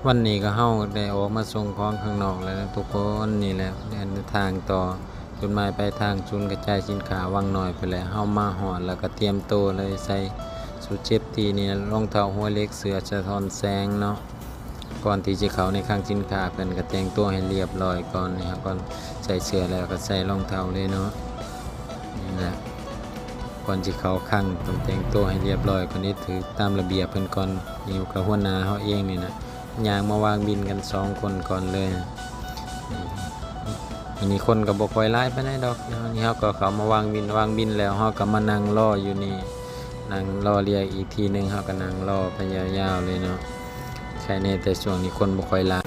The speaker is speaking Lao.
ວັນນີ້ກໍເຮົາໄດ້ອອກມາສົ່ງຂອງຂ້າງນອກແລ້ວນະທຸກຄົນ. ນີ້ແຫຼະ ເດີນທາງຕໍ່ ຈຸດໝາຍປາຍທາງສູນກະຈາຍສິນຄ້າວັງນ້ອຍພຸ້ນແຫຼະ. ເຮົາມາຮອດແລ້ວກໍຕຽມໂຕເລີຍ ໃສ່ຊຸດເຊຟຕີນີ້ ລອງເທົ້າຫົວເຫຼັກ ເສື້ອສະທ້ອນແສງເນາະ. ກ່ອນທີ່ຈະເຂົ້າໃນຄັງສິນຄ້າ ເພິ່ນກໍແຕ່ງຕົວໃຫ້ລຽບລ້ອຍກ່ອນ. ນີ້ເຮົາກໍໃສ່ເສື້ອແລ້ວກໍໃສ່ລອງເທົ້າເລີຍເນາະ. ນີ້ແຫຼະ ກ່ອນຊິເຂົ້າຄັງຕ້ອງແຕ່ງຕົວໃຫ້ລຽບລ້ອຍກ່ອນ ນີ້ຖືກຕາມລະບຽບເພິ່ນກ່ອນ. ນີ້ກໍຫົວໜ້າເຮົາເອງນີ້ນະ ຍ່າງມາວາງບິນກັນສອງຄົນກ່ອນເລີຍ. ນີ້ ມື້ນີ້ຄົນກໍບໍ່ຄ່ອຍຫຼາຍປານໃດດອກ. ນີ້ເຮົາກໍເຂົ້າມາວາງບິນ ວາງບິນແລ້ວເຮົາກໍມານັ່ງລໍຢູ່ນີ້ ນັ່ງລໍລຽກອີກທີໜຶ່ງ. ເຮົາກໍນັ່ງລໍໄປຍາວໆເລີຍເນາະ. ໃຄແນ່ແຕ່ຊ່ວງນີ້ຄົນບໍ່ຄ່ອຍຫຼາຍ.